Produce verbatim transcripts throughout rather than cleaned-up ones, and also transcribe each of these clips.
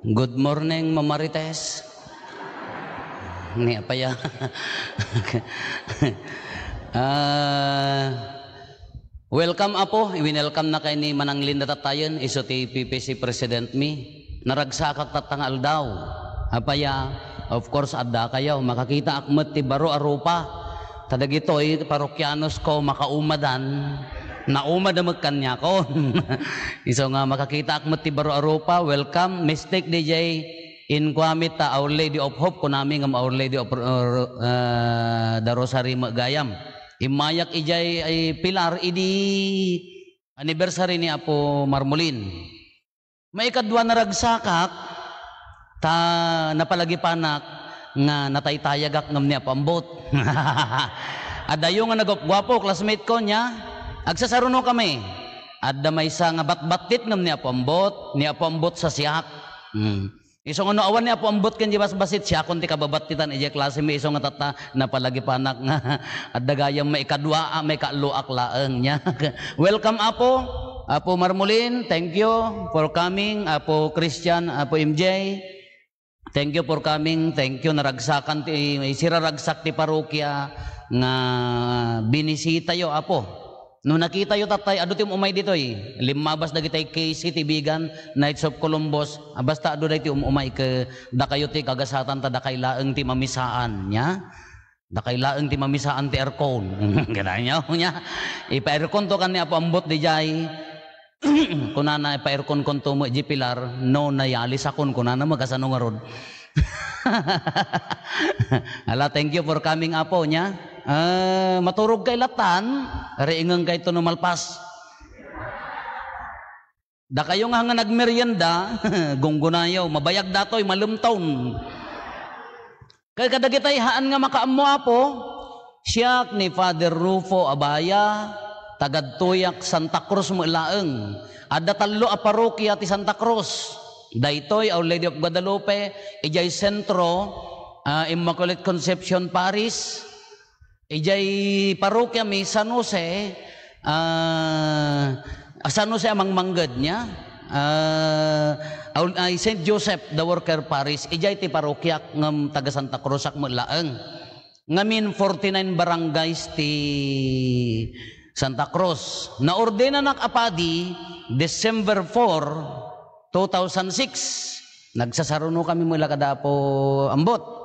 Good morning, Mamarites. Ni apaya. Ah, welcome, Apo. Winelcome na kay ni Manang Linda Tatayen, isu ti P P C President mi. Naragsakak tatta nga aldaw. Apaya, of course, adda kayo. Makakitaak met ti baro a rupa. Ta dagitoy, parokianos ko, makaumadan. Naumad a met kaniakon. Isu nga makakitaak met ti baro a rupa, welcome. Mistake D J, inkuami ta Our Lady of Hope, kunami ngem Our Lady of, uh, uh, the Rosary met gayam. Immayak idiay, ay, pilar idi anniversary ni Apo Marmolin. Maikadua, naragsakak, ta napalagipanak nga nataytayagak ngem ni Apo Ambot. Addayo nga nagupguapo, classmate ko, nia? Agsasaruno kami. Adda maysa nga batbattit ngem ni Apo Ambot, ni Apo Ambot sa siak. Hmm. Isu nga no awan ni Apo Ambot ken di basbasit, siakon ti kababattitan idiay klase mi, isu nga tatta, napalagipanak nga adda gayam maikadua, a, maikaalloak laeng, nia? Welcome, Apo. Apo Marmolin, thank you for coming. Apo Christian, Apo M J, thank you for coming. Thank you, naragsakan ti, siraragsak ti parokia nga binisitayo, Apo. No nakitayo tattay, adu ti um-umay ditoy. Limmabas dagitay K C ti Vigan, Knights of Columbus. A, basta adu daytoy um-umay ket dakayo ti kagasatan ta dakay laeng ti mamisaan, nia? Dakay laeng ti mamisaan ti aircon. Kitaenyo, nia? Ipa-aircon to kan ni Apo Ambot dijay. Kunana, ipa-aircon konto met di pilar, no, nayalisakon, kunana, makasano ngarud. Ala, thank you for coming, Apo, nia? Ah, maturog kay latan, riingeng kayto no malpas. Dakayo nga, nga nagmerienda, gunggunayo, mabayag datoy, malemton. Kay kadagitay haan nga makaammo, Apo, siak ni Father Rufo Abaya, tagadtuyak Santa Cruz met laeng. Adda tallo a parokia ti Santa Cruz. Daytoy, Our Lady of Guadalupe, idiay sentro, ah, Immaculate Conception Parish. Idiay parokia mi, San Jose, ah, San Jose a Mangmangged, nia? Ah, aw-, ay, Saint Joseph the Worker Parish, idiay ti parokiak ngem taga Santa Cruzak met laeng. Ngamin, forty-nine barangays ti Santa Cruz. Naordenanak a padi December four, two thousand six. Nagsasaruno kami met la kada Apo Ambot.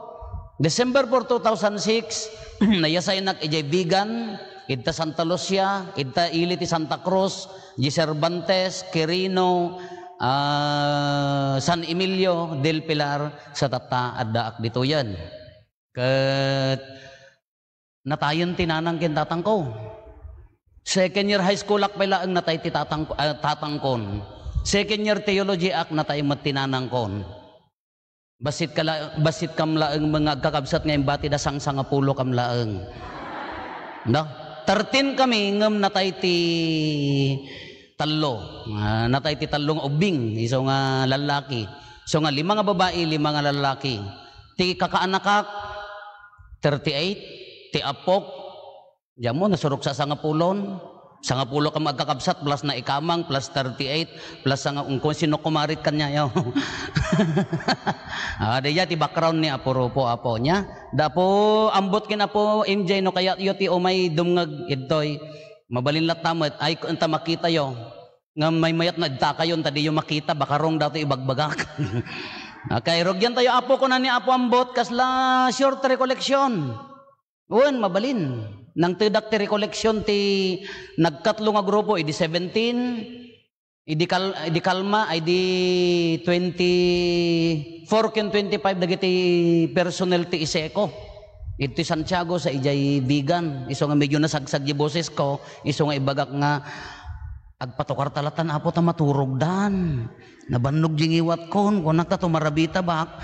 December four, two thousand six, nayasaynak idiay Vigan, idta Santa Lucia, idta ili ti Santa Cruz, di Cervantes, Quirino, ah, San Emilio, Del Pilar, sa tatta, addaak ditoyen. Ket natayen ti nanang ken tatangko. Second year high school ak pay laeng natay ti tatang-, ah, tatangkon. Second year theology ak natay met ti nanangkon. Bassit ka la-, bassit kam laeng nga agkakabsat nga imbatida sangsangapulo kam laeng. No? Thirteen kami ngem natay ti tallo. Ah, natay ti tallo nga ubbing, isu nga lallaki. Isu nga lima nga babai, lima nga lallaki. Ti kakaanakak, thirty-eight. Ti apok, diammo, nasurok sa sangapulon. Sangapulo kam agkakabsat, plus na ikamang, plus thirty-eight, plus sanga-, kung sino kumarit kaniayo. Ah, diya ti background ni Apo Rufo, Apo, nia. Da Apo Ambot ken Apo M J, no kayatyo ti umay dumngeg idtoy. Mabalin latta met, ay, enta makitayo. Ngem maymayat na idtakayon ta diyo makita, baka wrong dato ibagbagak. Okay, rugyan tayo, Apo, kuna ni Apo Ambot, kasla short recollection. Wen, mabalin. Nangtedak ti recollection ti nagkatlo nga grupo, idi seventeen, idi kal-, idi kalma, ay di twenty-four ken twenty-five dagiti personnel ti ISECO. Iti Santiago sa idiay Vigan. Isu nga medyo nasagsag di boses ko, isu nga ibagak nga, "Agpatukar ta latan, Apo, ta maturogdan. Nabannog di ngiwatkon, kunak ta tumarabita bak."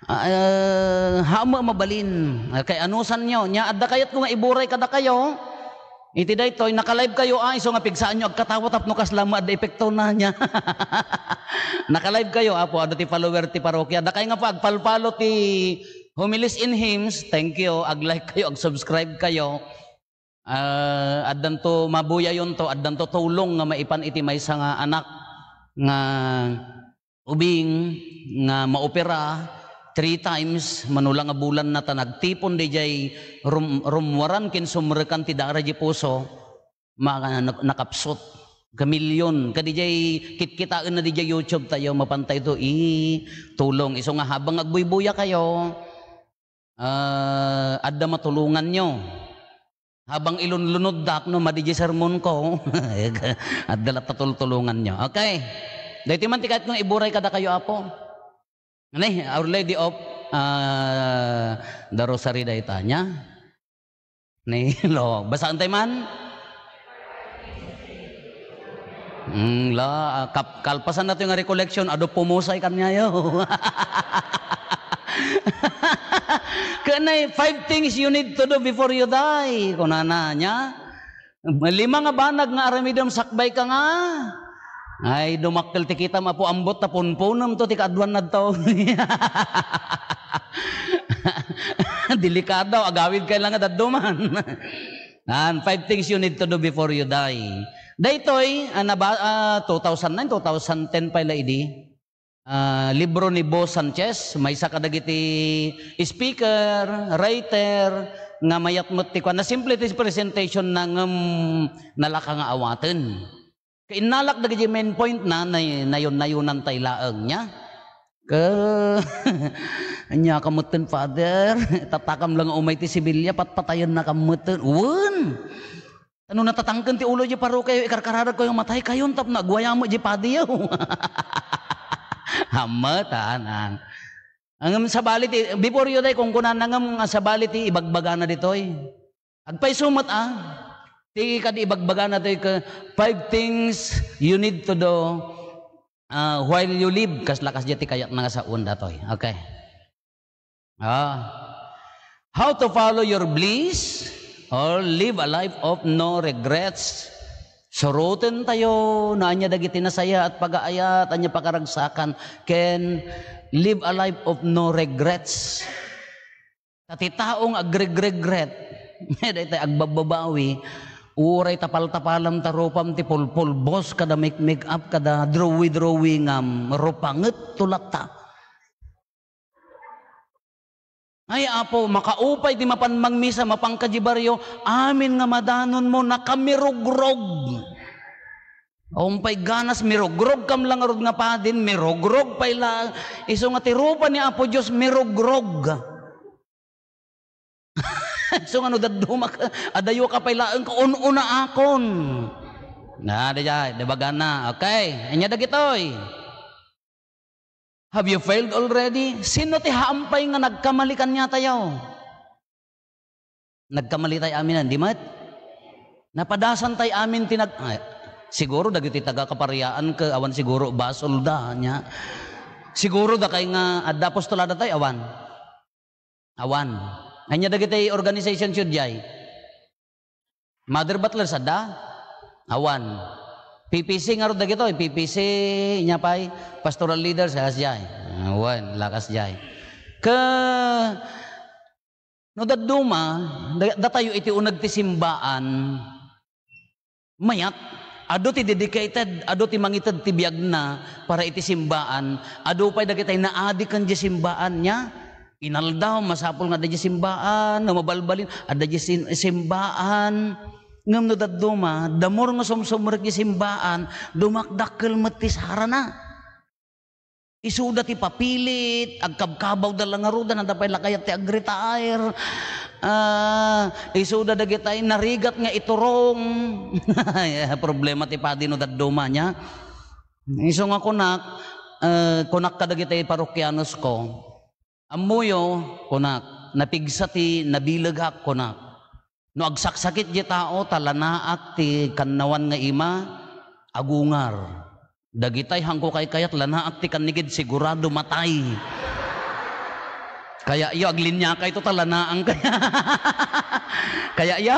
Ah, eh, haan met mabalin. Ah, kay anusanyo, nia adda kayatko nga iburay kadakayo. Iti daytoy, naka-live kayo, ah, isu nga pigsaanyo agkatawa tapno kasla met adda epektona, nia. Naka-live kayo, Apo, adu ti follower ti parokia. Dakay nga pa, agpalpalo ti Homilies and Hymns, thank you. Ag-like kayo, ag-subscribe kayo. Ah, addanto, mabuyayonto, addanto tulong nga maipan iti maysa nga anak nga ubing nga maopera three times, mano la nga bulanna ta nagtipon diay rum-, rummuaran ken sumrekan ti dara diay puso, ma-, nak-, nakapsut. Kamilyon. Kadi diay kitkitaenna diay YouTube tayo, mapantay to, i-, tulong. Isu nga habang agbuybuya kayo, ah, adda matulonganyo. Habang ilunlunoddak, no, madi diay sermonko, adda latta tultulonganyo. Okay. Daytoy man ti kayatko nga iburay kadakayo, Apo. Ni, Our Lady of, ah, the Rosary dayta, nia? Ni, lo, basaan tayo man? Mm, la, ah, kap-, kalpasan na to nga recollection, adu pumusay kaniayo. Kanay, five things you need to do before you die. Kunana, nia? Lima nga banag nga aramidem sakbay ka nga. Ay, dumakkel ti kitam, Apo, ambot ta punpunem to ti kaaduan nadto. Delikado, agawid kay lang nga dadduman. Yan, five things you need to do before you die. Daytoy, ah, naba-, ah, two thousand nine, two thousand ten pay la idi. Ah, libro ni Bo Sanchez, maysa kadagiti speaker, writer, nga mayat met ti kuan. Nasimple ti presentation na ngem nalaka nga awaten. Kainnalak dagiti main point na, nay-, nayon-nayonan tay laeng, nia? Ke-, ania ka metten, Father? Tatakam lang umay ti sibilia, patpatayen na ka metten. Wen! Ta no natatangken ti ulo diay parokyayo, ikarkararagkayo, mataykayon tapno agwayamo diay padiyo. Ammet, anan. Ngem sabali ti, before you die, kunkunana ngem sabali ti ibagbagana ditoy. Agpayso met, ah, ti kadi ibagbagana toy ke, five things you need to do, ah, while you live. Kasla kasdiay ti kayatna nga saoen datoy. Okay. Ah. How to follow your bliss or live a life of no regrets. Surotentayo no ania dagiti nasayaat, pagaayat, ania pakaragsakan, ken live a life of no regrets. Ta ti tao nga agregregret, daytoy agbabbabawi, uray tapaltapalam ta rupam ti pulpulbos, kada make-make up, kada drawi-drawingam, rupanget to latta. Ay, Apo, makaupay ti mapan mangmisa, mapan ka di barrio, amin nga madanonmo, nakamirugrog. Umpay ganas, mirugrog kam lang arud nga padin, mirugrog pay la. Isu nga ti rupa ni Apo Dios, mirugrog. Isu nga no dadduma ka, adayo ka pay laeng ka un-unaakon. Na, daydiay, di ba gana? Okay, ania dagitoy? Have you failed already? Sino ti haampay nga nagkamali kaniatayo? Nagkamali tay amin, di met? Napadasan tay amin ti nag-, ay, siguro dagiti taga Kapariaan ke, awan siguro basolda, nia. Siguro dakay nga adda apostolada tay, awan. Awan. Ania dagiti organization suddiay? Mother Butler, sadda? Awan. P P C ngarud dagitoy, P P C, nia pay, pastoral leaders, kasdiay. Awan, la kasdiay. Ke, no dadduma, da-, datayo iti uneg ti simbaan, mayat, adu ti dedicated, adu ti mangited ti biagna para iti simbaan, adu pay dagitay naadi ken di simbaan, nia? Inaldaw, masapul nga adda di simbaan, no mabalbalin, adda di sin-, simbaan. Ngem no dadduma, the more nga sumsumrek di simbaan, dumakdakkel met ti sarana. Isuda ti papilit, agkabkabawda la ngaruden, adda pay la kayat ti agretire. Ah, isuda dagitay narigat nga iturong. Ay, problema ti padi no dadduma, nia. Isu nga kunak, eh, kunak kadagitay parokianos ko, "Ammoyo," kunak, "napigsa ti nabileghak," kunak. "No agsaksakit di tao ta lanaak ti kannawan nga ima, agungar. Dagitay haanko kaykayat, lanaak ti kannigid, sigurado matay." Kayatyo, agliniakayto ta lanaang kaya. Kayatyo.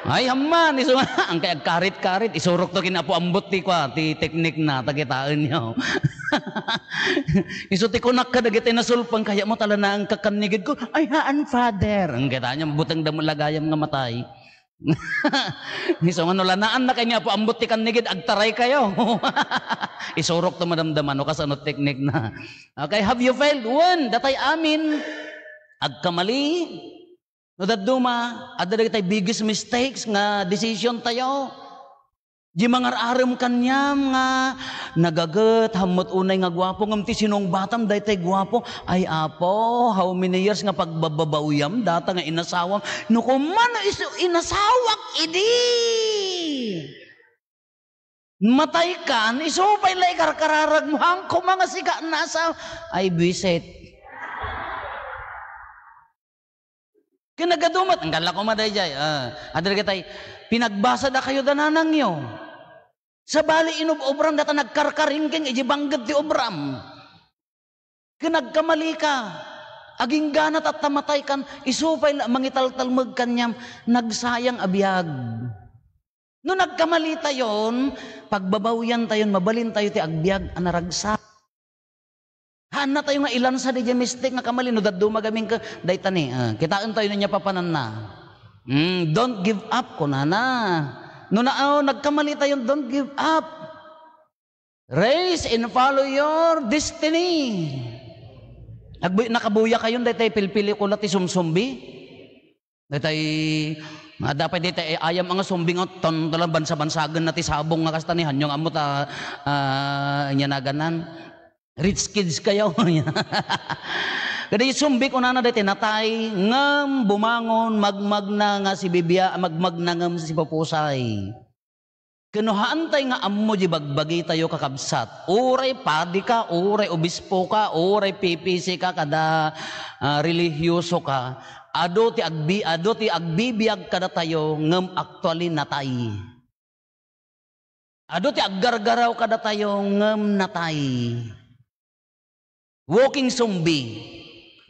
Ay, amman, isu nga, ang kay agkarit-karit, isurokto ken Apo Ambot ti kua, ti teknikna, ta kitaenyo. Isu ti kunak kadagiti nasulpeng, "Kayatmo ta lanaang kakannigidko?" "Ay, haan, Father." Ang kitaenyo, butengda met la gayam nga matay. Isu nga no lanaan na kayo ni Apo Ambot ti kannigid, agtaray kayo. Isurok to madamdama no kasano teknik na. Okay, have you failed? Wen, datay amin, agkamali. No dadduma, adda dagitay biggest mistakes nga decision tayo. Di mangar-arem kaniam nga nagaget, hammet unay nga guapo, ngem ti sinungbatam daytay guapo. Ay, Apo, how many years nga pagbababawyam data nga inasawam? No kumano isu inasawak idi. Matay kan, isu pay la ikarkararag mo, hangko mga sika nasa. Ay, buwisit. Kinagadumat, ang kala ko madayjay. Ah, adda dagitay, pinagbasa da kayo da nanangyo. Sabali inub-obram data nagkarkaringking iti bangged ti obram. Ken agkamali ka. Aginggana tatta matay kan, isu pay la mangitaltalmeg kaniam, nagsayang a biag. No nagkamali tayon, pagbabawian tayon, mabalin tayo ti agbiag a naragsak. Haanna tayo nga ilansa didiay mistake nga kamali no dadduma gamin ka, dayta ni, ah, kitaen tayo no nia papananna. Mm, don't give up, kunana. No na, oh, nagkamali tayo, don't give up. Race and follow your destiny. Nagbu-, nakabuya kayon daytay pilpelikula ti Sumsumbi? Daytay, adda pay daytay ayam nga sumbi nga ton-, talang bansa-bansagen na ti sabong nga kasta ni Hanyong ammo ta, ah, ania naganan. Rich kids kayo. Kada sumbi kunana daytay natay, ngem bumangon, magmagna nga si bibia-, magmagna ngem si pupusay. Ken no haantay nga ammo di bagbagitayo, kakabsat, uray padi ka, uray obispo ka, uray P P C ka, kada, ah, relihiyoso ka, adu ti agbi-, adu ti agbibiag kadatayo ngem actually natay. Adu ti aggargaraw kadatayo ngem natay. Walking zombie.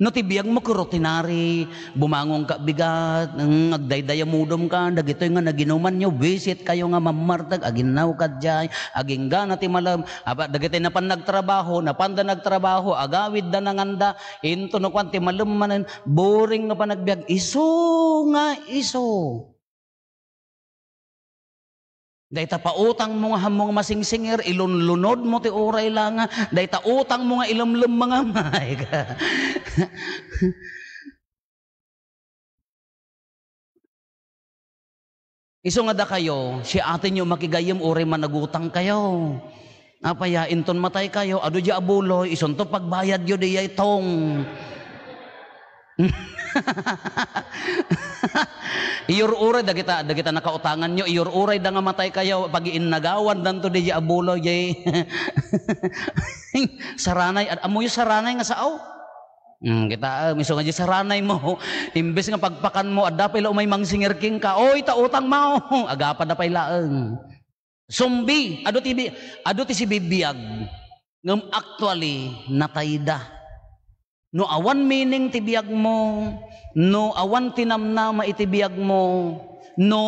No ti biagmo ket rutinary, bumangon ka bigat, mm, agdaydayamudom ka, dagitoy nga naginuman nyo, buisit kayo nga mammarteg, aginnaw ka diay, aginggana ti malem, apa, dagitoy napan nagtrabaho, napanda nagtrabaho, agawid da nanganda, into no kuan ti malem manen, boring no panagbiag, isu nga isu. Dayta pautangmo nga hammong masingsingir, ilunlunodmo ti uray la nga, dayta utangmo nga ilemlem nga amay. Isu nga dakayo, siatenyo makigayyem uray managutang kayo. Apay a, inton matay kayo, adu diay abuloy, isunto pagbayadyo diay tong. Iyur-uray dagita, dagita nakautanganyo, iyur-uray da nga matay kayo, pagiinnagawandanto diay abuloy, diay saranay, ad-, ammoyo saranay nga sao? Hmm, kita, ah, isu nga diay saranaymo, imbes nga pagpakanmo, adda pay la umay mangsingir kenka, oy, ta utangmo, agapada pay laeng. Sumbi, adu ti bi-, adu ti sibibiag. Ngem actually, natayda. No awan meaning ti biagmo, no awan tinamnama iti biagmo, no,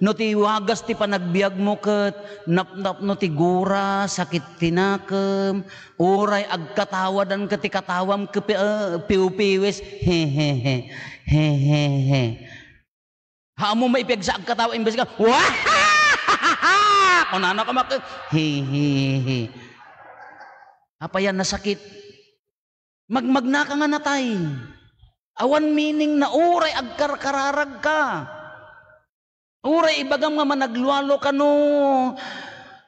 no ti wagas ti panagbiagmo ket napnapno ti gura, sakit ti nakem, uray agkatawadan ket ti katawam ket pi-, eh, piwpiwis, he, he, he, he, he, he. Haan mo maipiagsa agkatawa, imbes nga, "Wahahaha!" Kunana ka mak-, "Hi, hi, hi." Apay a, nasakit. Magmagna ka nga natay. Awan meaning na uray agkarkararag ka. Uray ibagam nga managlualo ka no,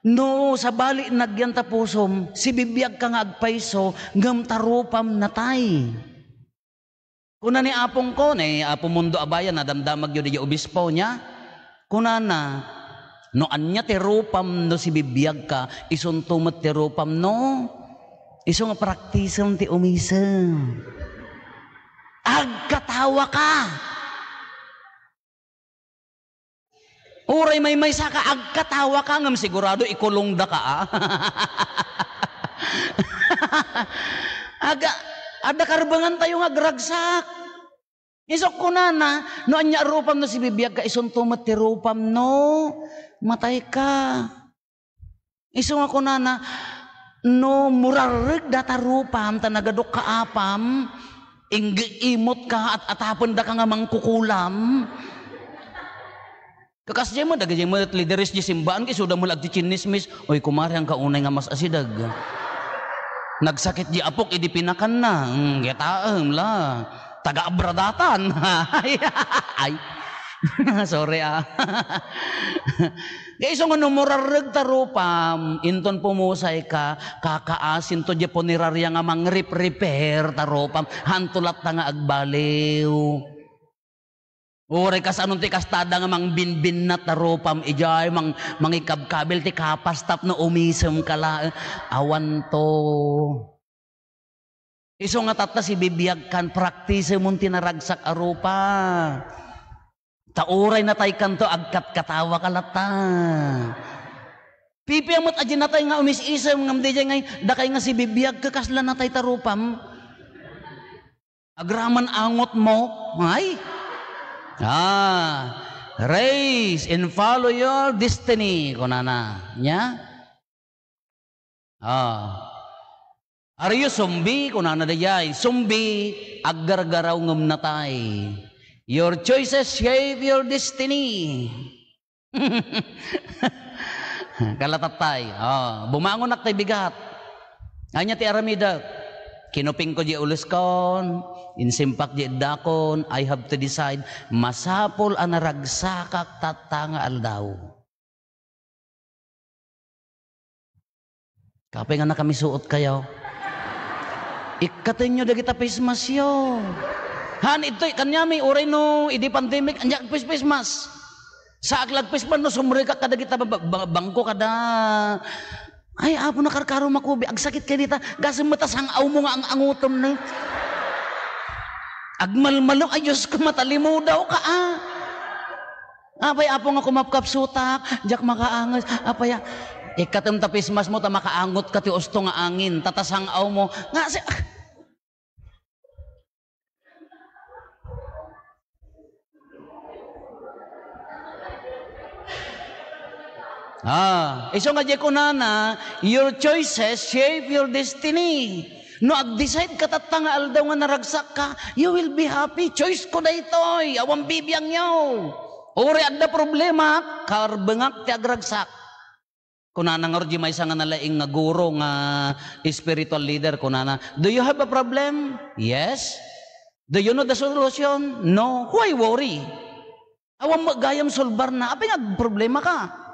no sabali nagyan ta pusom, sibibiag ka nga agpayso, ngem ta rupam natay. Kuna ni apongko, ni Apo Mundo Abaya, nadamdamagyo diay obispo niya. Kunana, "No ania ti rupam no sibibiag ka, isunto met ti rupam no." Isu nga praktisem ti umisem. Agkatawa ka. Uray maymaysa ka, agkatawa ka, ngem sigurado ikulong da ka, ah. Aga, adda karbengan tayo nga agragsak. Isu kunana, no ania rupam no sibibiag ka, isunto met ti rupam no matay ka. Isu nga kunana, "No murarrek data rupam ta nagadok ka apam, ingge imot ka at atapendaka nga mangkukulam." Kakas diay met, dagiti met leaderes diay simbaan, ket isuda met la agtitsinnismis, "Oy, kumare, haanka unay nga masideg. Nagsakit diay apok idi pinakanna." Hmm, kitaem la. Taga-Abra daytan. Ay, ay. Sorry, ah. Kaya isu nga no murarreg ta rupam, inton pumusayka, kakaasinto diay punerarya nga mangrep-repair ta rupam, haanto latta nga agbaliw. Uray kasano ti kastada nga mangbinbinnat ta rupam idiay, mang-, mangikabkabil ti kapas tapno umisemka laeng. Awanto. Isu nga tatta, sibibiagkan, praktisemon ti naragsak a rupa. Ta uray nataykanto, agkatkatawaka latta. Pipia met a dinatay nga umis-isem ngem didiay ngay, dakay nga sibibiag, kasla natay ta rupam. Agraman angotmo, ay? Ah, raise and follow your destiny, kunana. Nya? Ah. "Are you zombie?" kunana daydiay. Zombie, aggargaraw ngem natay. Your choices shape your destiny. Kalatatay. Oh, bumangonak tay bigat. Ania ti aramidek? Kinupingko diay uleskon, insimpak diay eddakon, I have to decide. Masapul a naragsakak tatta nga aldaw. Apay nga nakamisuot kayo? Ikkatenyo dagita face maskyo. Han, itoy, kaniami, uray no, idi pandemic, ania agfis-, face mask. Saak la agfis mask no sumrekak kadagita ba-, ba-, bangko kada. Ay, Apo, nakarkaro makubi, agsakit kay dita, gasem met a sang-awmo nga ang-angotem ne. Agmalmalo, ay, Diyos ko, matalimudawka, ah. Apay, Apo, nga kumapkapsutak, diak makaanges. Apay, a-, ikkatem ta face maskmo ta makaangotka ti usto nga angin, ta ta sang-awmo. Nga si-, Ah, isu nga diay kunana, your choices shape your destiny. No agdecide ka tatta nga aldaw nga naragsakka, you will be happy. Choice ko daytoy, awan bibiangyo. Uray adda problema, karbengak ti agragsak. Kunana ngarud diay maysa nga nalaing nga guro nga spiritual leader, kunana, "Do you have a problem?" "Yes." "Do you know the solution?" "No." "Why worry? Awan met gayam solbarna. Apay nga agproblemaka?"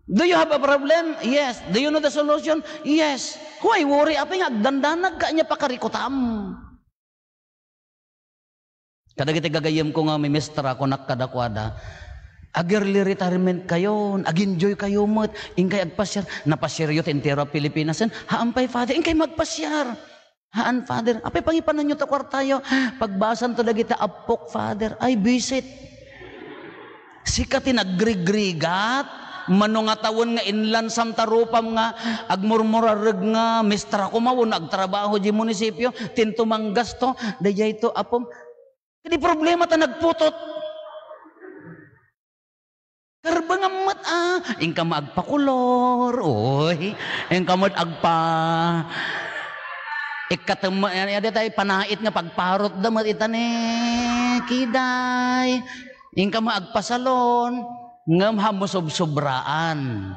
"Do you have a problem?" "Yes." "Do you know the solution?" "Yes." "Why worry? Apay nga agdandanagka? Ania pakarikutam?" Kadagiti gagayyemko nga mimestra, kunak kadakuada, "Ag-early retirement kayon, ag-enjoy kayo met, inkay agpasiar." Napasiaryo ti entero a Pilipinas. "Haan pay, Father, inkay magpasiar." "Haan, Father." "Apay pangipananyo ta kuartayo?" "Pagbasanto dagiti appok, Father." "Ay, bisit. Sika ti nagrigrigat? Mano nga tawen nga inlansam ta rupam nga agmurmurarreg nga mestra koma wenno agtrabaho diay munisipio, tinto manggasto, daydiay to, apom." Kadi problema ta nagputot. Karbengam met, ah, inka met agpakulor, oy, inka met agpa-, ikkatem, eh, eh, daytay panait nga pagparotda met ita ne, kiday, inka met agpasalon, ngem haan mo sobsobraan.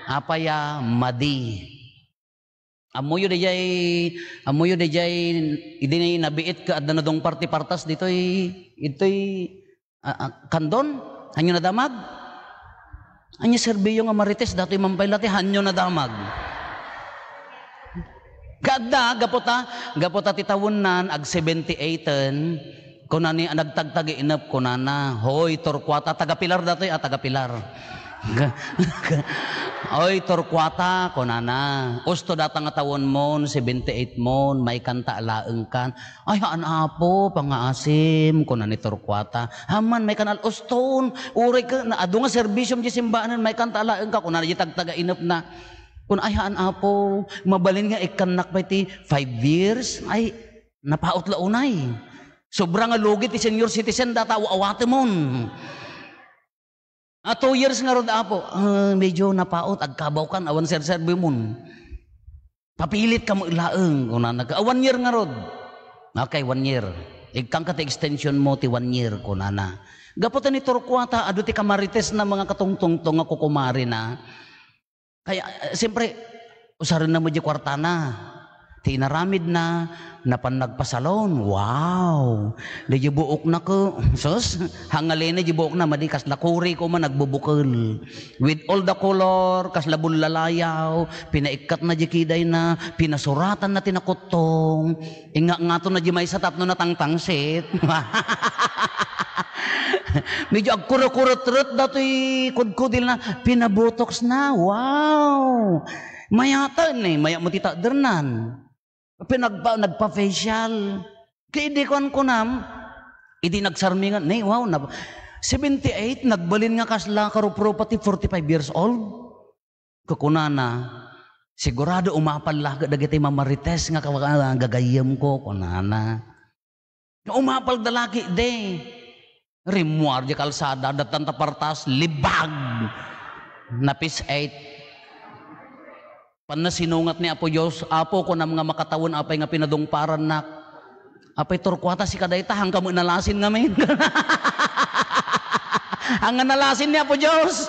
Apay a madi. Ammoyo daydiay, ammoyo daydiay, idi nabiit ket adda nadungpar ti partas ditoy, ditoy, ah, ah, Candon? Haanyo nadamag? Ania serbiyo nga Marites, datoy man pay la ti haanyo nadamag. Ket adda, gapu ta, gapu ta ti tawennan, ag seventy-eighten, Kuna ni a nagtagtagiinep, kunana, "Hoy, Torquata," taga Pilar datoy, ah, taga Pilar. "Hoy, Torquata," kunana, "usto data nga tawenmon, seventy-eight mon, maikanta alaengkan." "Ay, haan, Apo, pangngaasim," kuna ni Torquata. "Haan man, maikan al-, uston, uray ket adu nga serbisiom diay simbaanen, maikanta alaengka," kunana diay tagtagainepna. Kuna, "Ay, haan, Apo, mabalin nga ikkannak pay ti five years." Ay, napaut la unay. Sobra nga lugi ti senior citizen data, aw-awatemon. "Ah, two years ngarud, Apo." "Ah, medyo napaut, agkabawkan, awan serserbimon." "Papilit ka met laeng," kunana. "Ah, one year ngarud." "Okay, one year." Ikkanka ti extension mo ti one year, kunana. Gapu ta ni Torquata, adu ti kamarites na mga katungtungtong nga kukumari na. Kaya, eh, siyempre, usaren na mo di kwartana. Ti inaramid na, napan nagpasalon. Wow! Di di buok na ko. Sus, hangalina di buok na, madi kasla kuri ko man nagbubukel. With all the color, kasla bullalayaw, pinaikkat na di kiday na, pinasuratan na ti nakuttong. Inga ngato na di maysa tapno natangtangsit. Medyo agkurukurutret datoy kudkudil na, pinabotox na. Wow! Mayatan eh, maya mo ti takdernan. Pinagpa-, nagpa-facial. Kaya di kuan kunam, idi nagsarmingan, ne, wow, na, seventy-eight, nagbalin nga kasla karupropa ti forty-five years old. Kukunana, "Sigurado umapal la ket dagiti mamarites nga kawa-, gagayyemko," kunana. Umapal da lagi, de. Rimmuar di kalsada, dattan ta partas, libag. Napis eight. Panna sinungat ni Apo Dios, "Apo, kunam nga makatawen apay nga pinadungparannak." Apay Torquata, sika dayta, hangka met nalasin ngamin. Anga nalasin ni Apo Dios.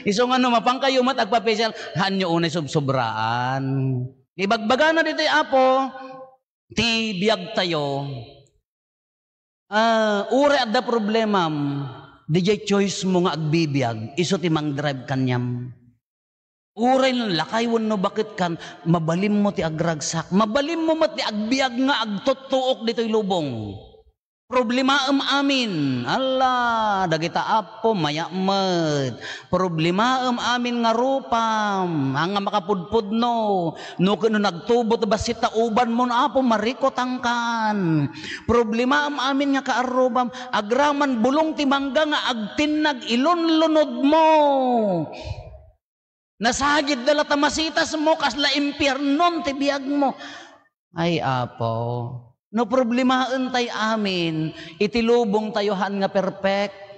Isu nga no mapankayo met agpa-facial, haanyo unay sobsobraan. Ibagbagana ditoy Apo, ti biag tayo, ah, uray adda problemam, didiay choice mo nga agbibiag, isu ti mang-drive kaniam. Uray lakay wenno baket kan, mabalinmo ti agragsak, mabalinmo met ti agbiag nga agtuttuok ditoy lubong. Problemaem amin. Alla, dagita Apo, maya met. Problemaem amin nga rupam, anga makapudpudno. No ket no nagtubo ti bassit ta ubanmon, Apo, marikutangkan. Problemaem amin nga kaarrubam, agraman bulong ti mangga nga agtinnag ilunlunodmo. Nasagidda la ta masitasmo, kasla impiernon ti biagmo. Ay, Apo, no problemaen tay amin, iti lubong tayo haan nga perfect.